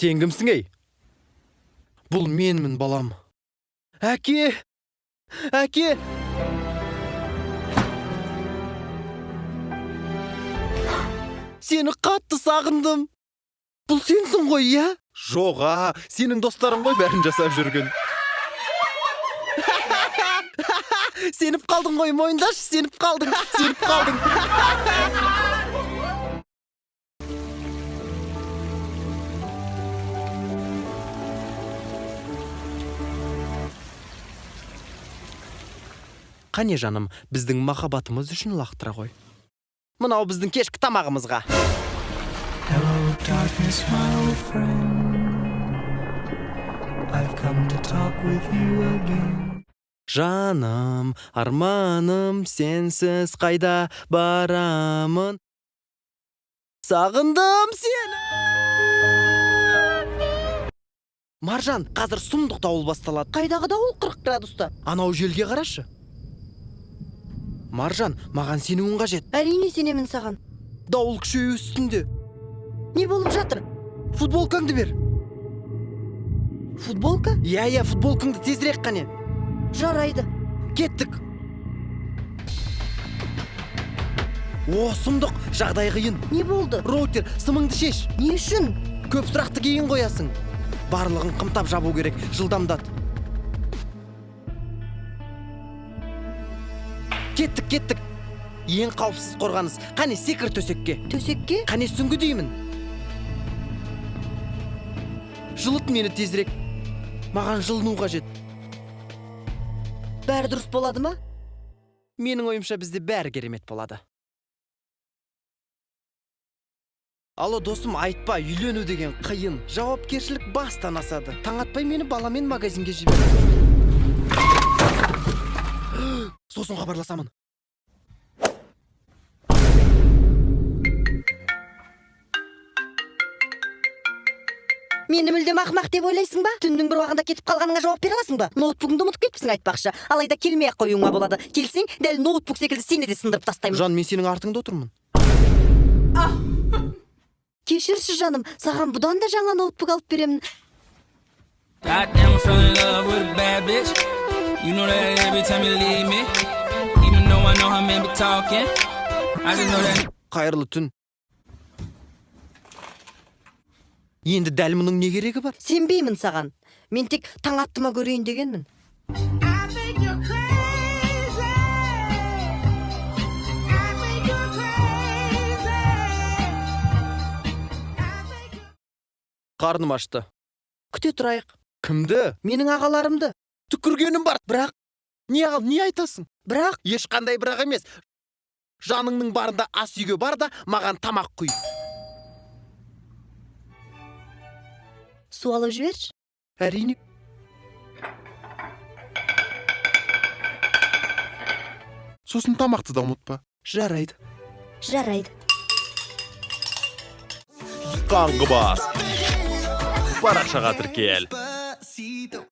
Сен кімсің, ей? Бұл менмін, балам. Әке! Әке! Сені қатты сағындым. Бұл сенсің ғой, иә? Жоға, сенің достарың ғой бәрін жасап жүрген. Сеніп қалдың ғой, мойындашы, сеніп қалдың, сеніп қалдың. Қане, жаным, біздің махаббатымыз үшін лақтыра ғой. Мынау біздің кешкі тамағымызға. Hello, darkness, my old friend. I've come to talk with you again. Жаным, арманым, сенсіз қайда барамын? Сағындым сені. Маржан, қазір сұмдық дауыл басталады. Қайдағы дауыл 40 градуста? Анау желге қарашы. Маржан, маған сенуің қажет. Әрине, сенемін саған. Дауыл күшею үстінде. Не болып жатыр? Футболкаңды бер. Футболка? Иә, футболкаңды тезірек, қане. Жарайды. Кеттік. О, сұмдық, жағдай қиын. Не болды? Роутер, сымыңды шеш. Не үшін? Көп сұрақты кейін қоясың. Барлығын қымтап жабу керек, жылдамдат. Кеттік, кеттік. Ең қауіпсіз қорғаныс. Қане, секір төсекке. Төсекке? Қане, сүңгі деймін. Жылыт мені тезірек. Маған жылыну қажет. Бәрі дұрыс болады ма? Менің ойымша, бізде бәрі керемет болады. Алло, досым, айтпа, үйлену деген қиын. Жауапкершілік бастан асады. Таң атпай мені баламен магазинге жібер. Сосын хабарласамын. Мені мүлдем ақымақ деп ойлайсың ба? Түннің бір уағында кетіп қалғаныңа жауап бере аласың ба? Ноутбугыңды ұмытып кетіпсің, айтпақшы. Алайда келмей ақ қоюыңа болады. Келсең, дәл ноутбук секілді сені де сындырып тастаймын. Жан, мен сенің артыңда отырмын. Кешірші, жаным, саған бұдан да жаңа ноутбук алып беремін. Goddamn, I fell in love with a bad bitch. You know that every time you leave me. Even though I know how men be talking. I just know that. Қайырлы түн. Енді дәл мұның не керегі бар? Сенбеймін саған. Мен тек таң атты ма көрейін дегенмін. I think you're crazy. I think you're crazy. I think you're Қарным ашты. Күте тұрайық. Кімді? Менің ағаларымды. Түкіргенім бар. Бірақ Не ал, не айтасың? Бірақ Ешқандай бірақ емес. Жаныңның барында ас үйге бар да, маған тамақ құй. Су алып жіберші. Әрине. Сосын тамақты да ұмытпа. Жарайды. Жарайды. Қаңғыбас парақшаға тіркел. Despacito.